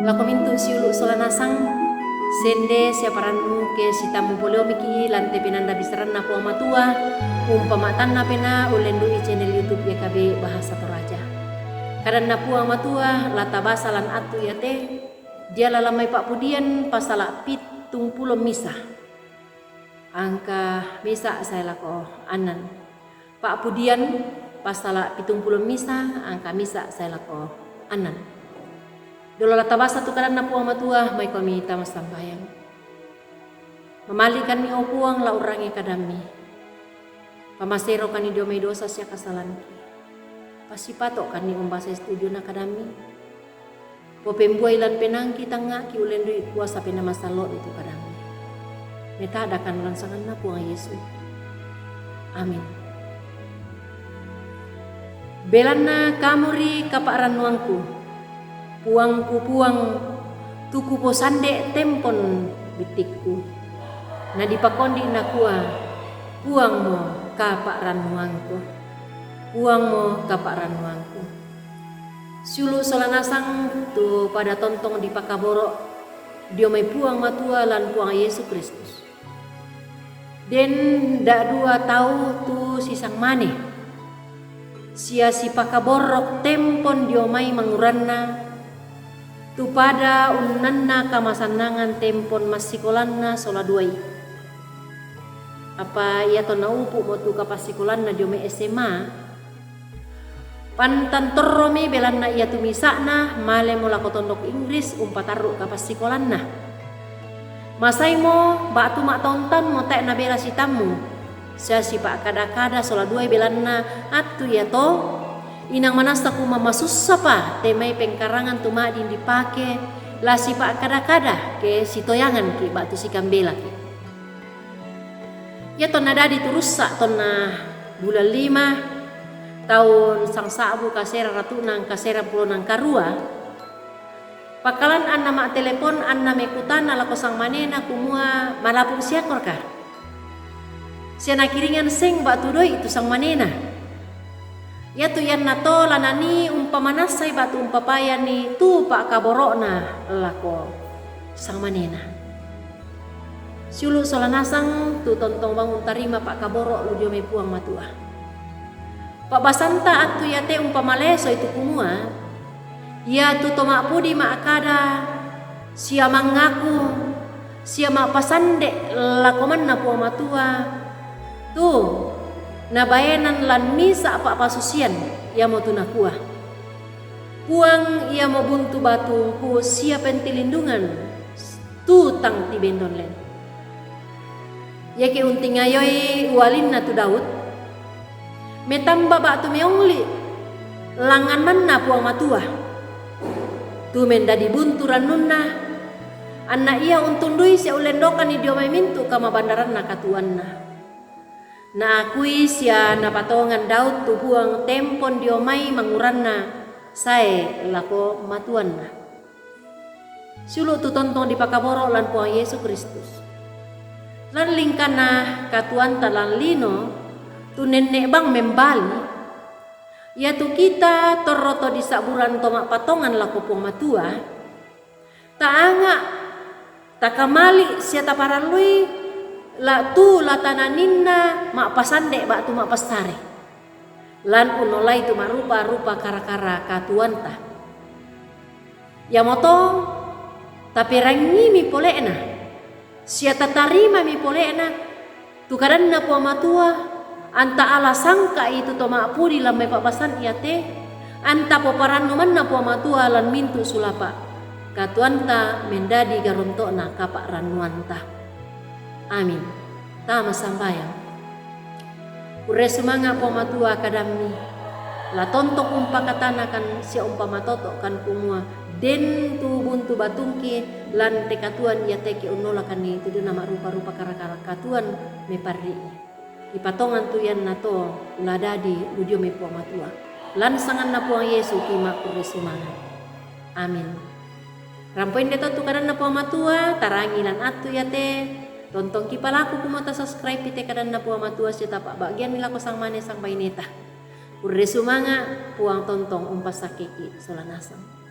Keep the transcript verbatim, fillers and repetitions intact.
Lako mintu' siulu' sola nasang, sende sia parannu ke sitammu poleo miki' lan te penanda bisaranna Puang Matua, umpama'tanna penaa ullendu'i channel YouTube Y K B Bahasa Toraja. Kadanna Puang Matua la tabasa lan attu iate, diala lan mai Pa'pudian pasala' pittung pulo misa, angka misa sae lako annan. Pa'pudian pasala' pitungpulo misa, angka misa sae lako annan. Dolo la tabasa tu kadanna Puang Matua, maikomi tama sambayang. Mamali'kanni, o Puang, la urrangi kadammi. Pamaserokanni dio mai dosa sia kasalangki. Pasipato'kanni umbasai situjunna kadammi. Popembuai lan penaangki tangnga'ki ullendu'i kuasa Penaa Masallo'mi tu kadammi. Meta'dakan lan sanganNa Puang Yesu. Amin. Belanna Kamu ri kapa'rannuangku, Puangku, Puang, tu kuposande' tempon bittikku. Na dipakondi' nakua, Puangmo kapa'rannuangku. Puangmo kapa'rannuangku. Siulu' sola nasang tu pada tontong dipakaboro' dio mai Puang Matua lan Puang Yesu Kristus. Den da'dua tau tu sisangmane, sia sipakaborro' tempon dio mai manguranna, tu pada unnanna kamasannangan tempon massikolanna sola duai. Apa iatonna upu'mo tu kapassikolanna dio mai S M A, pantan torromi, belanna iatu misa'na malemo lako tondok Inggris umpatarru' kapassikolanna. Masaimo ba'tu ma'tauntaunmo tae' nabela sitammu, sia sipa'kada-kada sola duai, belanna attu iato inang manassa kumua masussapa te mai pengkarangan tu ma'din dipake la sipa'kada-kada ke sitoyanganki' ba'tu sikambelaki'. Iatonna dadi turussa' tonna bulan lima, taun sangsa'bu kasera ratu'na angka serang pulo angka rua, pakkalan anna ma'telepon, anna mekutana lako sangmanena kumua malapu' siakorka. Sia nakiringan seng ba'tu doi' tu sangmanena. Iatu iannato la nanii umpamanassai ba'tu umpapayani tu pa'kaboro'na lako sangmanena. Siulu' sola nasang tu tontong bang untarima pa'kaboro' lu dio mai Puang Matua. Pa'basanta attu iate umpamalesoi tu kumua, iatu to ma'pudi ma'kada sia mangngaku sia ma'pasande' lako manna Puang Matua, tu nabaenan lan misa' pa'pasusian, iamotu nakua, Puang iamo buntu batungku sia pentilindungan tu tang tibendon len. Iake untingayoi ualinna tu Daud, metamba ba'tu meongli' langngan manna Puang Matua, tu mendadi buntu rannunna, anna ia untundui sia ullendokanni dio mai mintu' kamabandaranna katuoanna. Naakui sia napatongan Daud tu Puang tempon dio mai manguranna sae lako matuanna. Siulu' tu tontong dipakaboro' lan Puang Yesu Kristus. Lan lingkanna katuoanta lan lino, tu nenne' bang membali, iatu kita torro to disa'buran to ma'patongan lako Puang Matua, taanga', takamali' sia taparallui la tu la tananinna ma'pasande' ba'tu ma'passare, lan unnollai tu ma'rupa-rupa kara-kara katuoanta. Iamoto taperangimi pole'na sia tatarimami pole'na tu kadanna Puang Matua, anta ala sangka'i tu to ma'pudi lan mai pa'basan iate, anta poparannu manna Puang Matua lan mintu' sulapa' katuoanta mendadi garonto'na kapa'rannuanta. Amin. Tama sambayang. Kurre sumanga' Puang Matua kadammi, la tontong umpakatanakan sia umpamatoto'kan kumua, den tu buntu batungki lan te katuoan iate ke unnolakanni tu dio na ma'rupa-rupa kara-kara katuoan meparri'i. Kipatongan tu iannato la dadi lu dio mai Puang Matua. Lan sanganna Puang Yesu kima'kurre sumanga'. Amin. Rampo inde to tu kadanna Puang Matua, tarangi lan attu iate, tontong kipalaku kumua tasubscribe ite kadanna Puang Matua sia tapa'ba'gianni lako sangmane sangbaineta. Kurre sumanga', Puang tontong umpassakkeki sola nasang.